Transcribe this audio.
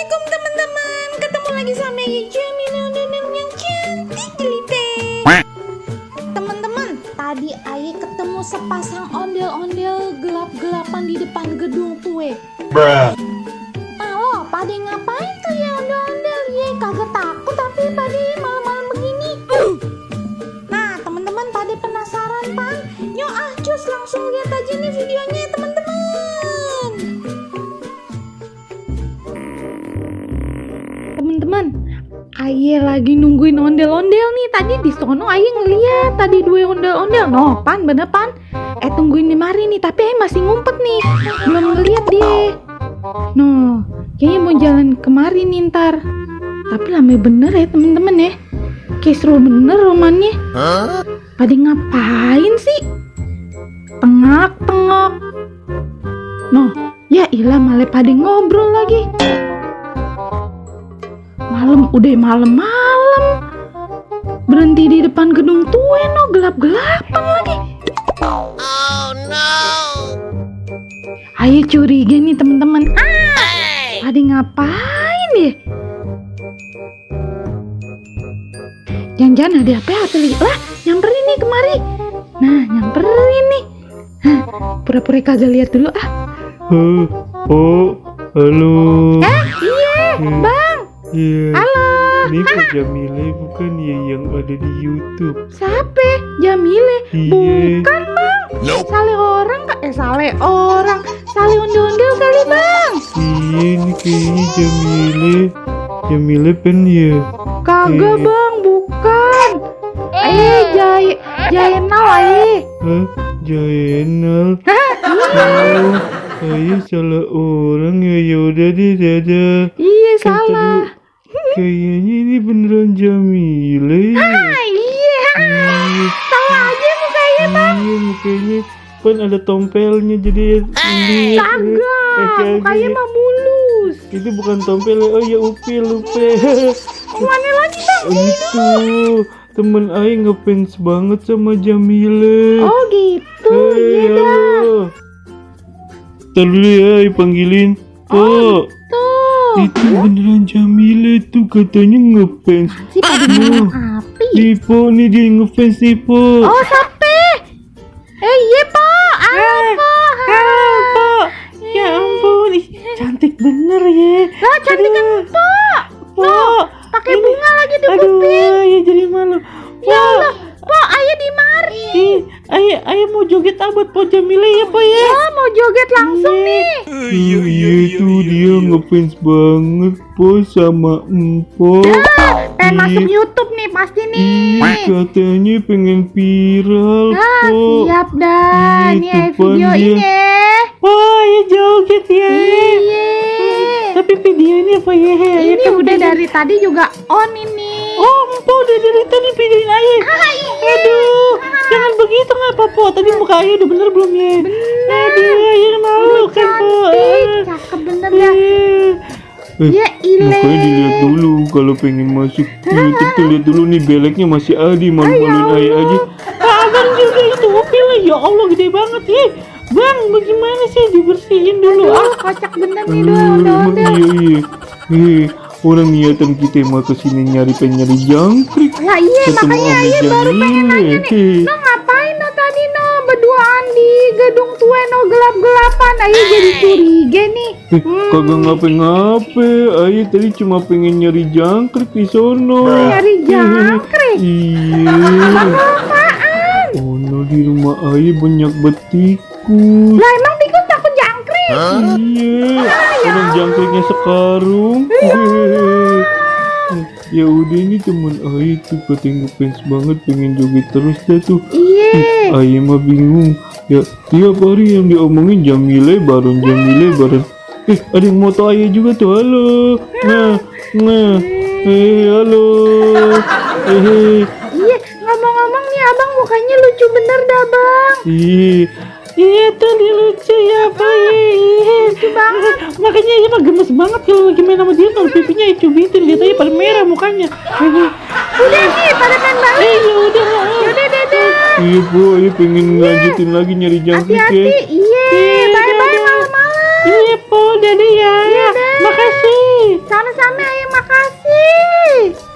Assalamualaikum teman-teman. Ketemu lagi sama Jamila dan yang cantik jelite. Teman-teman, tadi Aye ketemu sepasang ondel-ondel gelap-gelapan di depan gedung tuh. Halo, pada ngapain tuh ya ondel-ondel? Ye, kagak takut tapi pada malam-malam begini. Nah, teman-teman pada penasaran pan? Yuk cus langsung lihat aja nih videonya teman-teman. Teman-teman, Aye lagi nungguin ondel-ondel nih. Tadi di sono Aye ngeliat tadi dua ondel-ondel. No, pan bener pan. Tungguin di mari nih, tapi Aye masih ngumpet nih. Belum ngeliat dia. No, kayaknya mau jalan kemari nih ntar. Tapi lama bener ya temen-temen ya. Kayak seru bener romannya. Pada ngapain sih? Tengok-tengok. No, ya ilah malah pada ngobrol lagi. Udah malam-malam berhenti di depan gedung tua, no, gelap-gelapan lagi. Oh no. Ayo curiga nih teman-teman. Pada ngapain ya? Jangan-jangan ada apa ya tadi? Lah, nyamperin nih kemari. Nah, nyamperin nih. Pura-pura kagak lihat dulu ah. Oh, halo. Iya, Bang. Iya. Halo. Ini Pak Jamile bukan ya yang ada di YouTube? Siapa? Jamile? Iya. Bukan Bang. Nope. Sale orang kak? Sale orang. Sale ondel-ondel kali Bang. Iya, ini kayaknya Jamile. Jamile pen ya? Kagak Bang, bukan. Jayenal aye. Hah? Jaenal? Oh, saya salah orang ya. Yaudah deh, dadah. Iya Kan salah. tadi kayaknya ini beneran Jamile. Iya. Salah aja mukanya Bang. Iya, mukanya pan ada tompelnya jadi ini. Kagak. Mukanya mah mulus. Itu bukan tompel. Oh ya, upil. Mana lagi Bang? Itu temen Aing ngefans banget sama Jamile. Oh gitu. Iya dah. halo. Ntar dulu ya, Aing panggilin. Oh, Kok tuh. itu beneran Jamile tuh katanya ngefans. Si pada ngomong api. Tipo nih dia ngefans nih Po. Oh, sampai. Iya, Pak. Halo, Pak. Ya ampun, ih, cantik bener ya. Lah, cantik kan, Pak. Po, Pakai bunga lagi di aduh, kuping. ya jadi malu. Ya Allah, Pak, ayo di mari. Ayo mau joget buat Po Jamile ya Po ya. Ya, mau joget langsung nih. Iya tuh dia ngefans banget Po sama Empo. Masuk YouTube nih pasti nih. Katanya pengen viral Po. Siap dah. Nih Itu pan video dia. ini. Wah, ya joget ya. Iya. Tapi video ini apa ya? Ini udah dari tadi juga on ini. Oh, Empo udah dari tadi videoin aja. Aduh, jangan begitu nggak apa-apa. Tadi muka Ayu udah bener belum ya? Aduh, Ayu malu kan Po. Cantik, cakep bener dah. Ya Makanya ile. dilihat dulu kalau pengen masuk YouTube tuh lihat dulu nih beleknya masih ada, malu-maluin Ayu aja. Abang juga itu upil ya Allah gede banget ya. Bang, bagaimana sih dibersihin dulu? Kocak bener nih dua ondel-ondel. Iya. Orang niatan kita mau kesini pengen nyari jangkrik. Lah iya, Ketemu makanya sama Aye baru pengen nanya nih. No ngapain no tadi no berduaan di gedung tua no gelap-gelapan. Aye jadi curiga nih. Kagak ngape-ngape. Ayo tadi cuma pengen nyari jangkrik di sono. Nyari jangkrik? Iya. Apaan? Oh no, di rumah Ayo banyak betikus. Lah emang tikus takut jangkrik? Iya. Orang jangkriknya sekarung. Ya udah, ini temen Ayo tuh katanya ngefans banget pengen joget terus dah tuh. Iya. Ayo mah bingung. Ya tiap hari yang diomongin Jamile bareng. Ada yang moto Ayo juga tuh. Halo. Nah. Halo. Iya, ngomong-ngomong nih abang mukanya lucu bener dah bang. Iya tuh dia lucu ya Pak. Lucu banget. Makanya dia mah gemes banget kalau lagi main sama dia. Kalau pipinya cubitin, lihat aja pada merah mukanya. Udah nih pada main balik. Yaudah dadah. Iya Bu, Ayo pengen lanjutin lagi nyari jangkrik ya. Hati-hati. Iya, bye-bye malam-malam. Iya Po, dadah ya. Makasih. Sama-sama ayah, makasih.